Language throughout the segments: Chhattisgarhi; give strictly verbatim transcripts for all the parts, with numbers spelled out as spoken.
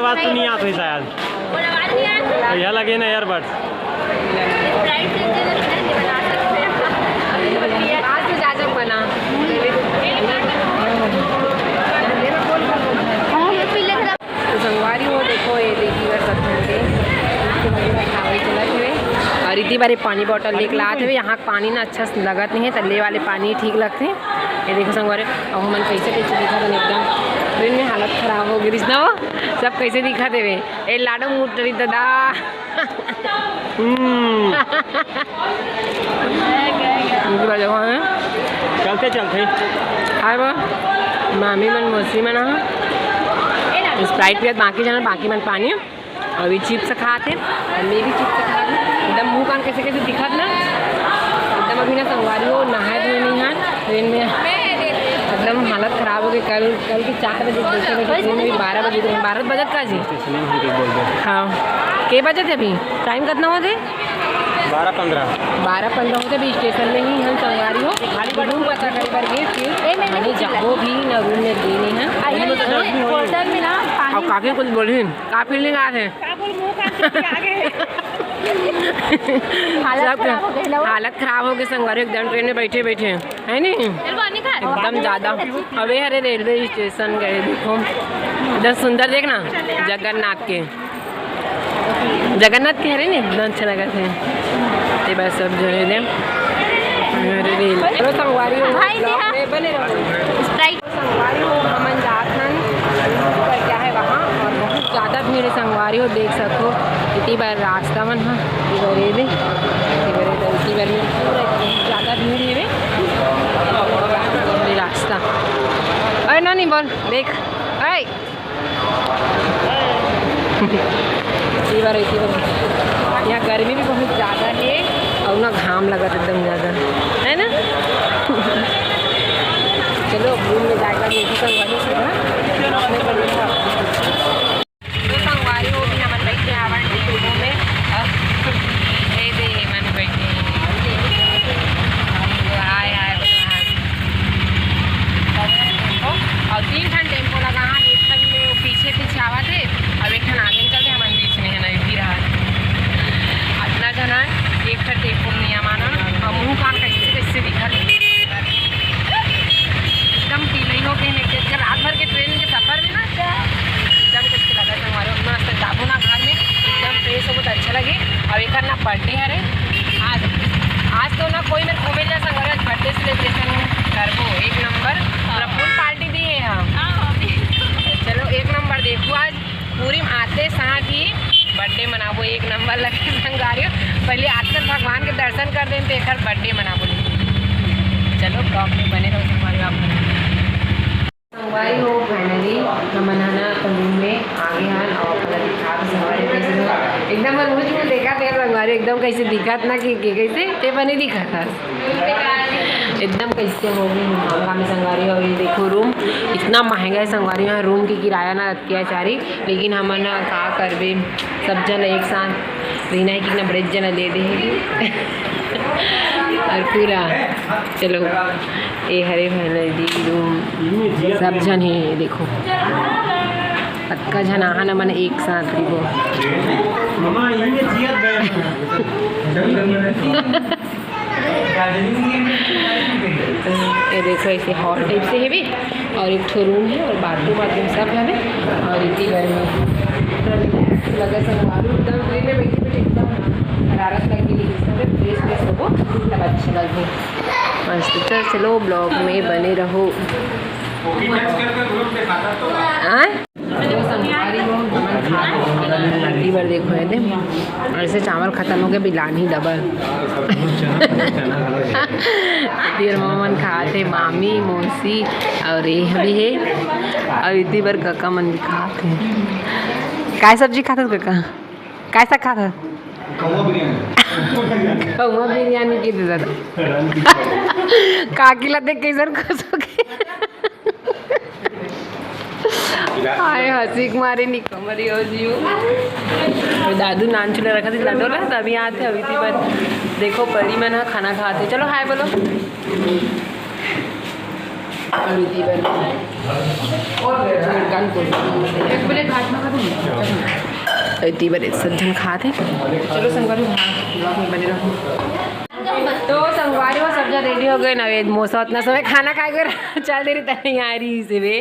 आज तो नहीं आता है शायद। यह लगे ना earbuds। आज तो जाजक बना। तो संगवारी हो, देखो, ये देखी बर सब झन के खावे चलत हवे। और इति बार ये पानी bottle लेके लात हवे। यहाँ के पानी ना अच्छा से लगत नहीं है, तल्ले वाले पानी ठीक लगथे। ये देखो संगवारी, अब हमन कैसे कैसे दिखत हन एकदम। ट्रेन में हालत खराब हो गई ना, वो सब कैसे दिखत हवे। ए लाडो मुटरी दादा। हम्म। इनकी बात देखो, हैं? चलते चलते। हाय बा, मामी मन, मौसी मन, हाँ। Sprite पियत, बाकी जाना, बाकी मन पानी। अभी chips खात हे, और मैं भी chips खात हूँ। एकदम मुंह कान कैसे कैसे दिखत ना, एकदम अभी ना संगवारी हो, नहाए धोए नहीं है, ट्रेन में एकदम हालत खराब हो गई। कल, कल की चार बजे देखे थे, ट्रेन में भी बारह बजे, बारह बजत का जी। स्टेशन में ही बोल दो। हाँ, के बजे थे अभी? टाइम कितना होते? बारह पंद्रह। बारह पंद्रह होते अभी स्टेशन में ही हम संगवारी हो। खाली room पता करे बर गए, फिर ए, मैंने खाली जाबो भी ना, रूम में दे नहीं है। अरे, होटल में ना पानी। अब काकी कुछ बोली, का फीलिंग आ रहे? का बोल, मुंह कान से आगे। हालत सबके खराब हो गई ना। हालत खराब हो गई संगवारी, एकदम ट्रेन में बैठे बैठे, है नी? चल, पानी खा। एकदम ज्यादा। अबे, अरे, रेलवे स्टेशन गए, देखो, एकदम सुंदर, देखना, जगन्नाथ के, जगन्नाथ के हरे ने, एकदम अच्छा लगा थे। ये बस सब जो है ने, अरे, रेल। चलो, संगवारी हो, भाई, vlog में बने रहो। Sprite। संगवारी हो, हमन जात हन, करके आहे वहाँ, और बहुत ज्यादा भीड़ है संगवारी हो, देख सको। इति बार रास्ता मन ह, इधर ये दे, इधर, इधर, इति बार में पूरा ज्यादा भीड़ है बे। ये रास्ता, अरे नानी बोल, देख, अरे। इति बार, इति बार। यहाँ गर्मी भी बहुत ज्यादा है और ना घाम लगत एकदम ज्यादा, है ना? चलो, अब रूम में जाएगा, मुझे संगवारी से ना। तो संगवारी हो भी हमन बैठे हवन टेम्पो में। अब ए दे मन बैठे। हाय, हाय, बोलो, हाय। और तीन ठन टेम्पो लगा, हाँ, एक ठन में वो पीछे पीछे आवत हे, अब एक ठन आगे निकल के हमन बीच में है ना, भी रहा। अतना जना एक ठन टेम्पो में नहीं मानन, और मुंह कान कैसे कैसे दिखत हे। एकदम पीलई हो गए, रात भर के ट्रेन के सफर में ना, एकदम कैसे लगा था हमारे, उतना आज तक जाबो ना घर में, एकदम फ्रेश हो, बहुत अच्छा लगे। और एक ना बर्थडे हरे आज, आज तो ना कोई मेरे को मिल जा संग, आज बर्थडे सेलिब्रेशन करबो, एक नंबर, पूरा फुल पार्टी दिए हम। चलो, एक नंबर। देखो, आज पूरी में आते साथ ही बर्थडे मनाबो, एक नंबर लगे संगवारी हो। पहले आते भगवान के दर्शन कर दें, तो एक बर्थडे मनाबो। चलो, vlog में बने रहो संगवारी हो। संगवारी हो, finally हमन ह ना अपन रूम में आगे हन और अपना दिखा भी संगवारी कैसे हो। एकदम रोज में देखा थे संगवारी, एकदम कैसे दिखत ना कि, कि कैसे ते बने दिखत हस। एकदम कैसे हो गई हम काम संगवारी हो। ये देखो रूम इतना महंगा है संगवारी, यहाँ रूम की किराया ना अत्याचारी, लेकिन हमन ह का करबे, सब जन एक साथ रहिना है कि ना, बड़े जन ले दे है। और पूरा चलो, ए हरे भैया जी रूम, सब जन है, देखो अतका जन आहा ना, मन एक साथ रहिबो। ये देखो, ऐसे हॉल टाइप से है भी, और एक ठो रूम है और बाथरूम वाथरूम सब है। और इतनी गर्मी लगा, सब बालू एकदम ट्रेन में बैठे बैठे एकदम हरारत लगी, लेकिन सब फ्रेश फ्रेश हो, तब अच्छे लगे। मस्त। तो चलो, vlog में बने रहो। आय? इति बार देखो, ये दे, ऐसे चावल खत्म हो गए, बिलान ही डबल। इति बार मम्मा मन खात हे, मामी, मौसी और ये भी है, और इति बार कका मन भी खात हे। काय सब्जी खात हस कका? काय साग खात हस? कौवा बिरयानी। कौवा बिरयानी के दे दादा। काकी ला देख कैसन खुश हो गए। हाय, हंसी के मारे निकमरी हो जियो। वो दादू नान चूल्हा रखा थी लडोला, तभी आते अभी थी बात। देखो, परी मन ह खाना खाते। चलो, हाय बोलो। अभी थी बात। एक प्लेट भात में खा दूँ। तो इतनी बड़े सब झन खात हे। चलो संगवारी, हाँ, vlog में बने रहो। तो संगवारी हो, सब झन ready हो गए ना, ये मोसा उतना समय खाना खाए गए, चल दे रही तैयारी से वे।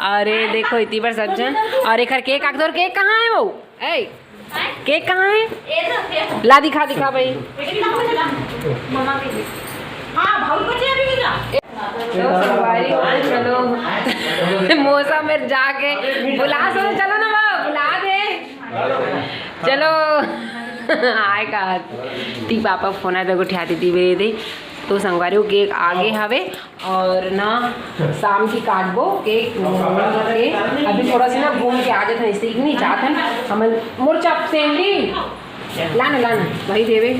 और ये देखो इतनी बार सब झन, और एक cake आख दो, cake कहाँ है वो? ए, cake कहाँ है? ला दिखा, दिखा भाई। तो संगवारी हो, चलो। मोसा मेर जाके बुला सो, चलो ना वो, बुला दे। चलो। आय का ती पापा फोन आय, देखो ठियाती ती बेरे दे। तो संगवारी हो, cake आगे हवे और ना शाम की काटबो cake। अभी थोड़ा सा ना घूम के आ जात हन, इसलिए नहीं जात हन हमन। मोर चप सैंडी ला ना, ला ना, वही देवे।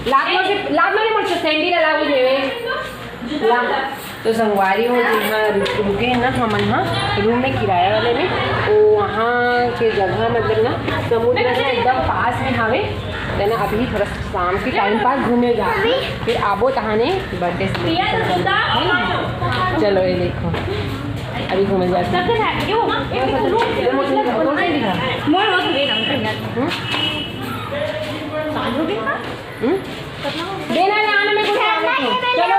लात मार से, लात मार मोर सैंडी ला, ला, वो देवे। ला। तो संगवारी हो, जी हाँ, रुक-, रुके हैं ना हमन हाँ room में किराया वाले में। तो वहाँ के जगह मतलब ना समुद्र से एकदम पास में हावे। तो ना अभी थोड़ा शाम के time पास घूमे जा, फिर आबो तहाने birthday celebration करना, है ना? चलो ये देखो, अभी घूमे जाते हैं। हम्म? हम्म? देना ना, ना, मेरे को खाना है, चलो।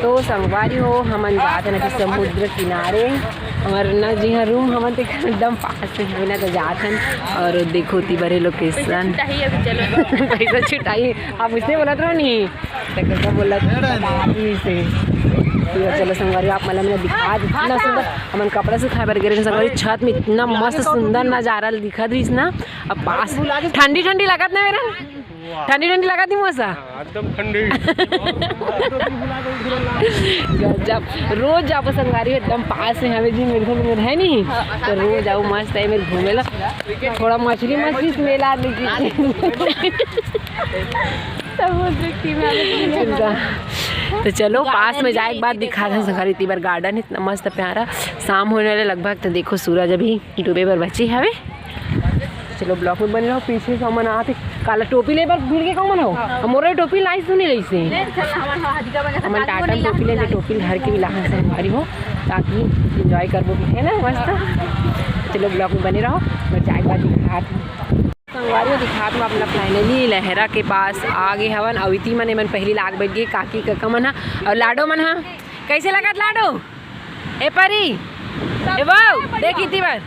तो संगवारी हो, हमन जात हन अभी समुद्र किनारे। हमर ना जी हाँ room हमन ते एकदम पास में हवे ना, तो जात हन। और देखो ती बड़े location। पैसा छुटाई, अब इसने बोला तो नहीं, तो कैसा बोला तो बता दी से। तो चलो संगवारी, आप मतलब मैंने दिखा दी इतना सुंदर। हमन कपड़ा सुखाए बर गे रहेन संगवारी, छत में इतना मस्त सुंदर नजारा दिखत रहिस ना। अब पास ठंडी ठंडी लगत ना मेरा, ठंडी ठंडी लगत ही मोसा। हाँ, एकदम ठंडी। गजब। रोज जाबो संगवारी, एकदम पास में हवे जी, मेरे घर में है नहीं, तो रोज आऊ, मस्त है मेरे घूमे ला। थोड़ा मछली मछली मेला लीजिए। समुद्र किनारे। तो चलो पास में जाए के बाद दिखा दे संगवारी, इतनी बार garden इतना मस्त प्यारा। शाम होने वाले लगभग, तो देखो सूरज अभी डूबे बर बची हवे। चलो vlog में बने रहो। पीछे से हमन आते, काला टोपी ले बर भूल के कौन हो? हाँ। मोर टोपी लाइस तो नहीं लाइस से। हमन टाटा टोपी ले, टोपी घर के भी लाहन संगवारी हो, ताकि enjoy करबो भी, है ना मस्त। चलो vlog में बने रहो, मैं चाय बाजी खात हूँ। संगवारी हो दिखात हूँ अपना finally लहरा के पास आ गे हवन। अउ इति मन एमन पहली लाग बैठ गए काकी कका मन हा अउ लाडो मन हा। कैसे लगत लाडो? ए परी, ए वो, देख इति बार।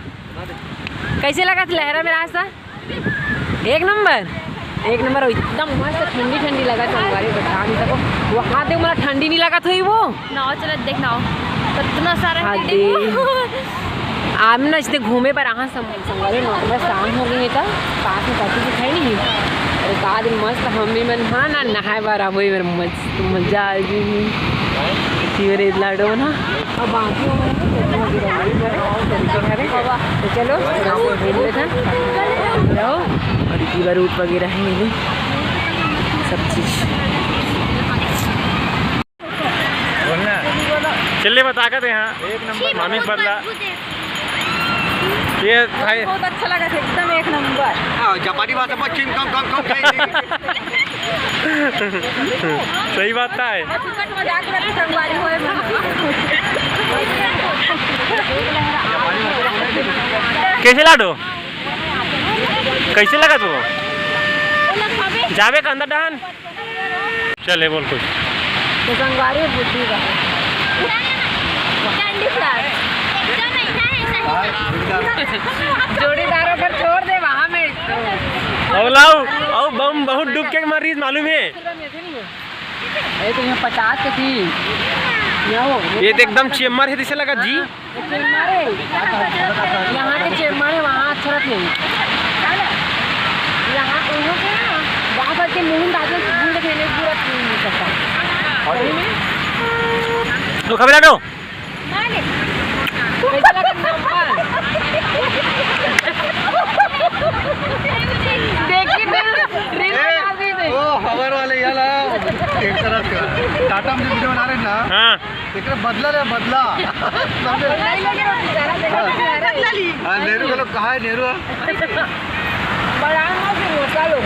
कैसे लगत लहरा में रास्ता? एक नंबर, एक नंबर। एकदम मस्त ठंडी ठंडी लगत संगवारी, बता नहीं सको। वहाँ देख मोला ठंडी नहीं लगत हुई वो। नाव चलत देख नाव, कितना सारा हाँ है, दे। देखो। आम ना इतने घूमे पर आहा सम-, संगवारी, नौ बजे शाम हो गई है तो पास में कॉफी भी खाई नहीं। और एक आदमी मस्त हम भी मन हाँ ना नहाए बार आबो, ये मेरे मस्त मजा आ गई। फिर ये लाडो ना। अब बाकी हो गए ना, तो चलो, थोड़ा सा घूम लेते हैं। रहो। और ये रूट वगैरह है, ये सब चीज़। चले बता के दे हाँ। एक नंबर। मामी के बदला। ये भाई बहुत अच्छा लगा था, एकदम एक नंबर। हाँ, जापानी भाषा में चिंग कम कम कम खाई। सही बात है। मजाक करके संगवारी होए। कैसे लाडो? कैसे लगा तू? जाबे का अंदर डहान? चले बोल कुछ। तो संगवारी बुद्धि बा। Candy flower। एकदम ऐसा है, ऐसा है। जोड़ीदारों पर छोड़ दे वहाँ में। अउ लाओ, अउ बम बहुत डूब के मर रही मालूम है। अरे तो यहाँ पचास के थी। यहाँ हो, ये तो एकदम चेम्मर है, जैसे लगा जी। चेम्मर है। यहाँ के चेम्मर है, वहाँ अच्छा रहते हैं। यहाँ उन्हों के ना, वहाँ पर के मुंह डाल के घूम के खेलने पूरा नहीं करता। सही में? तो खबर आटो। कैसा लगा नंबर? देखिए, रील ए, बना दी थी। ओ, हमारे वाले याला, एक तरह से टाटा में जो वीडियो बना रहे हैं ना, हाँ। एकरा बदला रे, बदला। समझे? बदला ही लगे हो बेचारा, देखो हाँ। बदला ली। हाँ, नेहरू का लोग कहाँ है, नेहरू? बड़ा ना फिर होता लोग।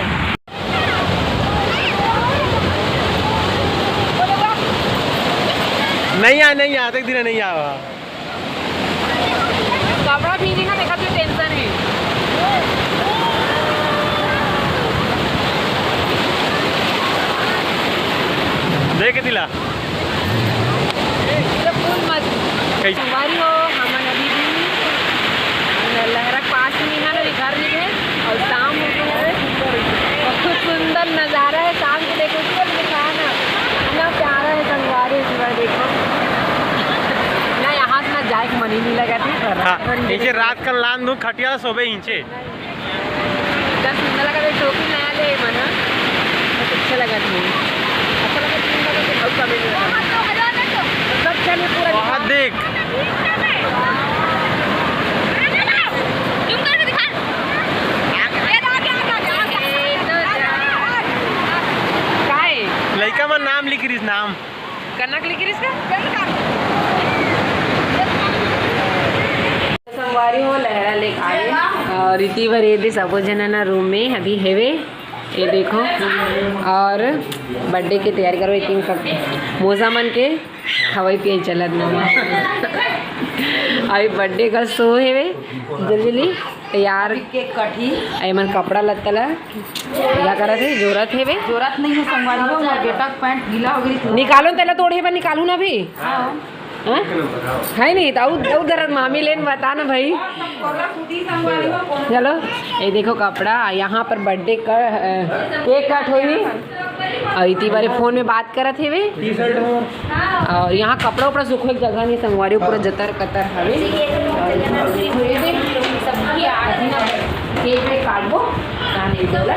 नहीं आया, नहीं आया, देख दिन नहीं आया। कपड़ा भीगी ना, देखा तो tension है। दिला। पूरा फूल मत। कैसे? संगवारी हो, हमन अभी भी लहरा के पास में हन, अभी घर नहीं गए और शाम हो गया है। बहुत सुंदर नज़ारा है शाम को, देखो सूरज दिखा ना, इतना प्यारा है संगवारी। इस बार देखो ना, यहाँ से ना जाए के मन ही नहीं लगा था। हाँ, नीचे रात का लान दूँ खटिया सोबे नीचे। इतना सुंदर लगा, तो टोपी नया ले मन, बहुत अच्छा लगा था। अच्छा लगा, तीन लगा तो बहुत कम ही लगा। सब चलिए पूरा वहाँ दिखा। देख। काय? लइका मन नाम लिख रहिस, नाम। कनक लिख रहिस का? संगवारी हो, लहरा लेके आए और रीति भर ये दे सबो झन ना रूम में अभी हेवे। ये देखो, और बर्थडे की तैयारी करो। एक दिन सब मोजा मन के खवाई पियाई चलत ना। अभी बर्थडे का शो हेवे, जल्दी जल्दी तैयार। केक कटही। एमन कपड़ा लत्ता ला का करत हे, जोरत हेवे। जोरत नहीं है संगवारी हो, मोर बेटा के पैंट गीला हो गई। निकालो तेला, तोड़े बर निकालू ना अभी। हाँ। हाँ? है नहीं तो अउ, अउ दरद मामी लेन बता ना भाई। चलो, ये देखो कपड़ा, यहाँ पर बर्थडे का, अ, केक कट होई। और इति बारे फोन में बात करत हेवे। और यहाँ कपड़ा उपड़ा सूखे के जगह नहीं संगवारी, पूरा जतर कतर हवे। और ये देख, सबकी आदमी ना केक वेक काटबो। कहाँ नहीं बोला,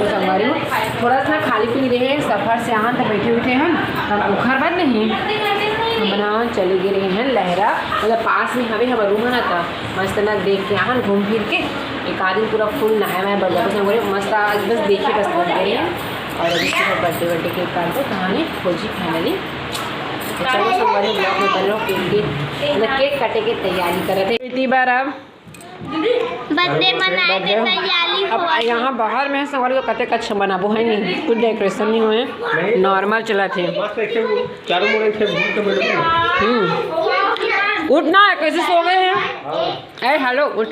संगवारी हो। थोड़ा सा खाली पीली रहे, सफर से आन तो बैठे उठे हैं, हम उखर बात नहीं, हम ना चले गए रहे हैं लहरा, मतलब पास में हवे हमारा रूम है ना, तो मस्त ना देख के आन घूम फिर के एक आध दिन पूरा फुल नहाए वहाए बन जाते हैं, मस्त आज बस देखे बस बन गए हैं। और अभी सुबह बर्थडे बर्थडे केक काटते कहानी खोजी फैमिली। चलो संगवारी ब्लॉग में बनो, केक के, मतलब केक काटे के तैयारी करत है। इतनी बार अब बर्थडे मनाए के तैयारी अब होवत हे। यहाँ बाहर में संगवारी हो कतेक अच्छा बनाबो है नहीं, कुछ डेकोरेशन नहीं हुए, नॉर्मल चलत हे। मस्त एक ठे चारों मुड़ा एक ठे घूम के बैठ गए। हम्म, उठ ना, कैसे सो गए हैं? ए हेलो, उठ।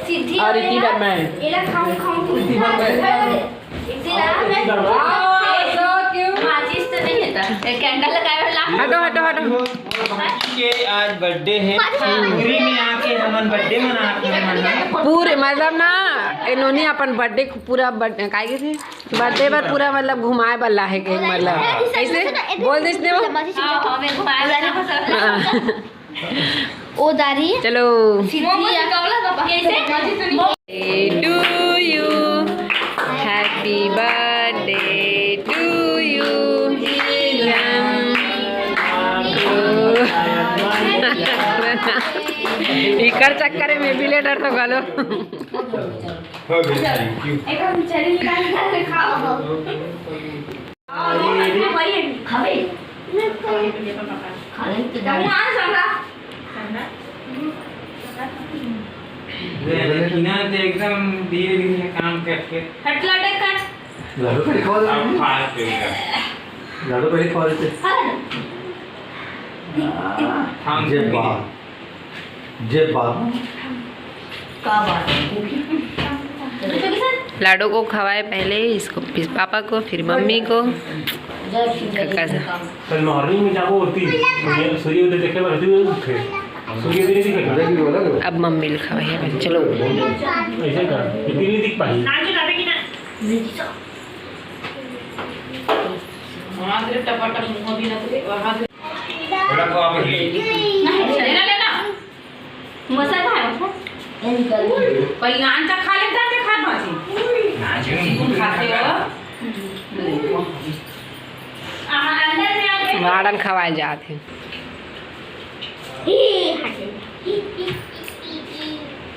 सीधी और इतनी बार मैं। एला खाऊं, खाऊं। इतनी बार मैं। माचिस तो नहीं है, कैंडल लगाए वाला। हटो, हटो, हटो। के आज बर्थडे है, पूरी में आके हमन बर्थडे मनाते हैं। पूरे मतलब ना, इन्होंने अपन बर्थडे को पूरा बर्थडे काहे के थे, बर्थडे पर पूरा मतलब घुमाए वाला है केक, मतलब कैसे बोल दे इसने वो। हाँ, हमें घुमाए वाला है। हाँ। ओ दारी। चलो। सीधी आ। Birthday to you, happy birthday to you। इकर चक्कर में भी लेटर तो गलो। एक हम चली निकाल के खाओ। एकदम धीरे धीरे काम करके। हट, लटक कर। लाडू पहले खवा देते। लाडू पहले खवा देते। जे बात। जे बात। का बात है? लाडो को खवाए पहले इसको, फिर पापा को, फिर मम्मी को। कल मॉर्निंग में जाबो होती, सूर्य उदय देखे बर होती, उठे। सूर्य उदय नहीं दिखे। अब मम्मी ल खवाए, चलो। ऐसे कर, इतनी नहीं दिख पाई। रखो आप ही। नहीं, लेना, लेना। मसा खाए, मसा। पहले नान चा खा लेता है, खात बाजी। नान चा चिकन खाते हो? वाड़न खवाए जात हे।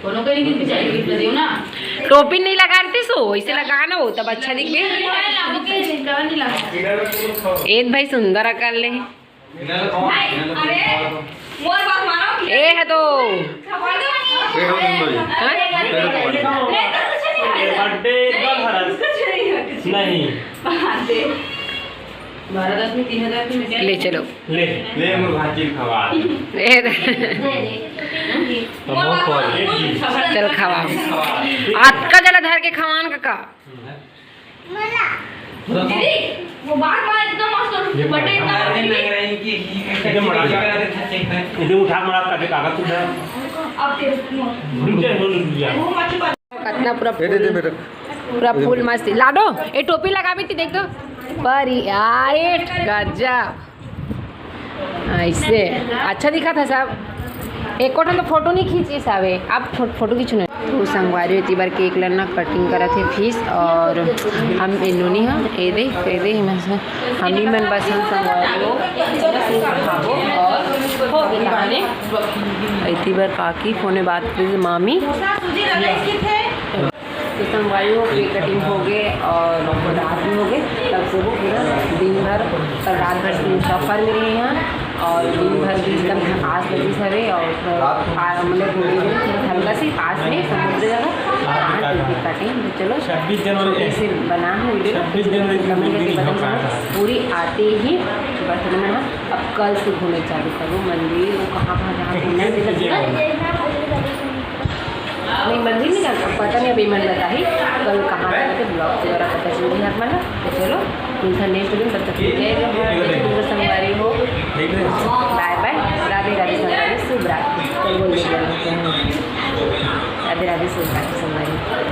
कोनो कहीं भी चाहिए, गिफ्ट दियो ना। टोपी नहीं लगा रही सो, इसे लगा ना हो तब अच्छा दिखे। एद भाई सुंदर कर ले। ए है तो। हाँ? बर्थडे एकदम हरस। नहीं। ले चलो। ले, ले मोर भांजी खवा। ए, चल खवा। अतका जला धर के खवान का। दीदी, वो बात मार इतना मस्त और ये बर्थडे इतना मार। इधर मरा जा। इधर उठा, मरा का कागज उठा। अब तेरे रुक जा, रुक जा। वो मत बात। कतना पूरा ए, दे, दे, फूल, बेटा। पूरा फूल मस्त। लाडो, ए टोपी लगा भी थी, देख तो। पर यार, गजब। ऐसे अच्छा दिखा था सब। एक ठन तो फोटो नहीं खींचिस हवे, आप फो-, फोटो खींचो ना। तो संगवारी होती बार केक ल ना कटिंग करत हे फिश, और हम ए नोनी हा, ए दे, ए दे, हम से, हम ही मन बस हम संगवारी हो, बस ये खाबो और हो गए कहानी। इतनी बार काकी फोन में बात करी मामी। तो संगवारी हो, केक कटिंग हो गए और रात भी हो गए। तब से वो पूरा दिन भर, कल रात भर सफर में रहे हैं और दिन भर भी एकदम थकास लगी सरे और आ, मतलब घूमे भी थोड़ा हल्का से पास में समुद्र जगह, वहाँ केक कटिंग। तो चलो, छब्बीस जनवरी छोटे से बना है वीडियो। छब्बीस जनवरी की कमेंट करके मंदिर बताओ, कहाँ है? पूरी आते ही बर्तन में ना, अब कल से घूमे चालू करो मंदिर, वो कहाँ कहाँ जहाँ घूमना है, देखो। नहीं, मंदिर नहीं जाना, पता नहीं, अभी मन बताही कल कहाँ जाना, तो ब्लॉग वगैरह पता चल रही है आप मन। तो चलो, मिलता नेक्स्ट दिन, तब तक के लिए जय जोहार, जय छत्तीसगढ़ संगवारी हो, बाय बाय, राधे राधे संगवारी, शुभ रात्रि। चल बोल दे, बोल दे। राधे राधे, शुभ रात्रि संगवारी।